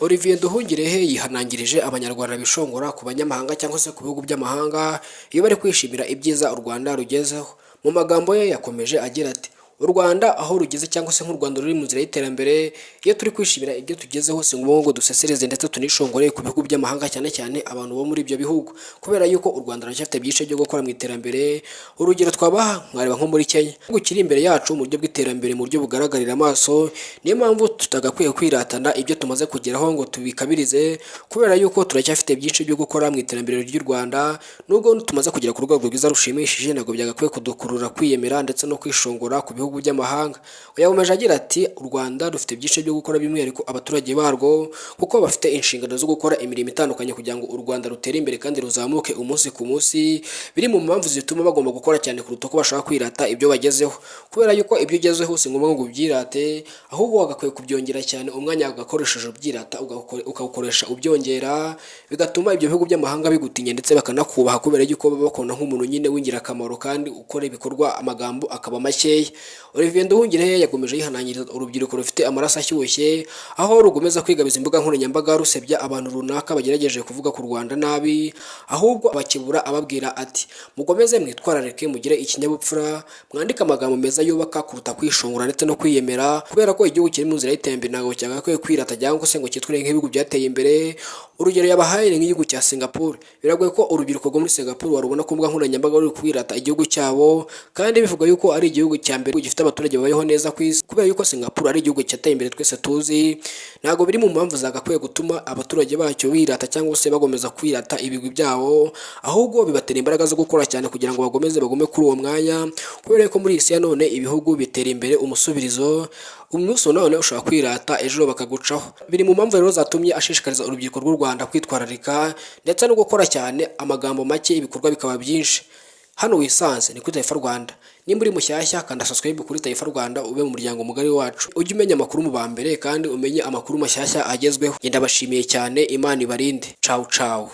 Olivier Nduhungirehe yihanangirije Abanyarwanda bishongora ku banyamahanga cyangwa se ku bihugu by'amahanga iyo bari kwishimira ibyiza u Rwanda rugezeho. Mu magambo ye yakomeje agira ati: "U Rwanda aho rugeze cyangwa se nk'u Rwanda ruri mu nzira y'iterambere, iyo turi kwishimira ibyo tugezeho si ngombwa ngo dusesereze ndetse tunishongore ku bihugu by'amahanga, cyane cyane abantu bo muri ibyo bihugu, kubera yuko u Rwanda ruracyafite byinshi byo gukora mu iterambere." Urugero twabaha, mwareba nko muri Kenya, igihugu kiri imbere yacu mu buryo bw'iterambere, mu buryo bugaragarira amaso. Niyo mpamvu tutagakwiye kwiratana ibyo tumaze kugeraho ngo tubikabirize, kubera yuko turacyafite byinshi byo gukora mu iterambere ry'u Rwanda. Nubwo tumaze kugera ku rwego rwiza rushimishije, ntabwo byagakwiye kudukurura kwiyemera ndetse no kwishongora ku bihugu by'amahanga. Yakomeje agira ati: "U Rwanda rufite byinshi byo gukora, by'umwihariko abaturage barwo, kuko bafite inshingano zo gukora imirimo itandukanye kugira ngo u Rwanda rutere imbere kandi ruzamuke umunsi ku munsi." Biri mu mpamvu zituma bagomba gukora cyane kuruta uko bashaka kwirata ibyo bagezeho, kubera yuko ibyo ugezeho si ngombwa ngo ubyirate, ahubwo wagakwiye kubyongera cyane. Umwanya wagakoresheje ubyirata ukawukoresha ubyongera, bigatuma ibyo bihugu by'amahanga bigutinya ndetse bakanakubaha, kubera yuko baba bakubona nk'umuntu nyine w'ingirakamaro kandi ukora ibikorwa, amagambo akaba makeya. Olivier Nduhungirehe yakomeje yihanangiriza urubyiruko rufite amaraso ashyushye, aho rukomeza kwigabiza imbuga nkoranyambaga rusebya abantu runaka bagerageje kuvuga ku Rwanda nabi, ahubwo abakebura ababwira ati: "Mukomeze mwitwararike, mugire ikinyabupfura, mwandike amagambo meza yubaka kuruta kwishongora ndetse no kwiyemera, kubera ko igihugu kiri mu nzira y'iterambere ntabwo cyagakwiye kwirata cyangwa se ngo cyitware nk'ibihugu byateye imbere." Urugero yabahaye ni nk'igihugu cya Singapore. Biragoye ko urubyiruko rwo muri Singapore warubona ku mbuga nkoranyambaga ruri kwirata igihugu cyabo, kandi bivuga yuko ari igihugu cya mbere gifite abaturage babayeho neza ku isi. Kubera yuko Singapore ari igihugu cyateye imbere twese tuzi, ntabwo biri mu mpamvu zagakwiye gutuma abaturage bacyo birata cyangwa se bagomeza kwirata ibigwi byabo, ahubwo bibatera imbaraga zo gukora cyane kugira ngo bakomeze bagume kuri uwo mwanya, kubera ko muri iyi si ya none ibihugu bitera imbere umusubirizo. Umunsi wa none ushobora kwirata, ejo bakagucaho. Biri mu mpamvu rero zatumye ashishikariza urubyiruko rw'u Rwanda kwitwararika ndetse no gukora cyane, amagambo make, ibikorwa bikaba byinshi. Hano wisanze ni kuri Taifa Rwanda. Nimba uri mushyashya, kanda subscribe kuri Taifa Rwanda, ube mu muryango mugari wacu, ujye umenya amakuru mu ba mbere kandi umenye amakuru mashyashya agezweho. Ngenda bashimiye cyane, Imana ibarinde. Cawu cawu.